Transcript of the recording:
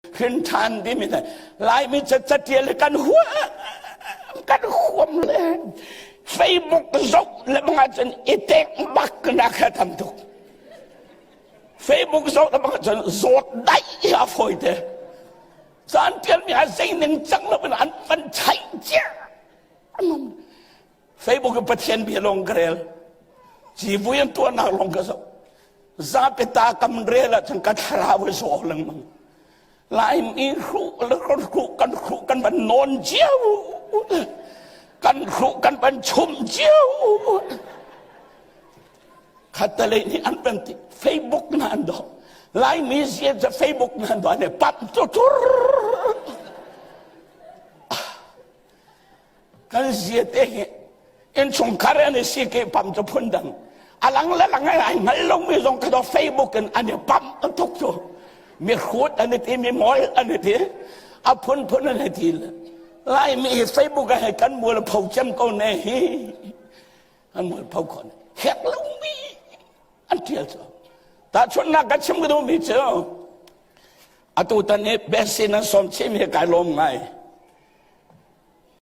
Hrin ṭhan timi le Laimi catial hi kan huam kan huam le Facebook zoh le bang ahcun i tek bak nak kha tam tuk. Facebook zoh le bang ahcun zawt daih a fawi te. Caan tialmi ah zei ning cang lo in an van chaih cia. Facebook in Pathian bia lawng ka rel. Civui an tuahnak lawng ka zoh. Zapi ta kam rel ahcun ka thlarau a zaw lengmang. Laimi hruh le hruh kan hruh kan van nawn cio. Kan hruh kan van chum cio. Khatalei nih an van ti Facebook na an doh. Laimi zia cu Facebook na an doh ne pap tu tur. Kan zia te hi innchungkhar an i si ke pam cu phun dang alang le lang ai hngal lomi zong kha Facebook in an i pam an tuk cu mi hrut an i ti mi mawl an i ti a phunphun an i ti Laimi hi Facebook ah kan mual pho cem ko ne hi an mual pho khon hek lomi an tial cu tahchunhnak ka chim ka duhmi cu atu tan hi best sin an sawm chim hi kai lawm ngai.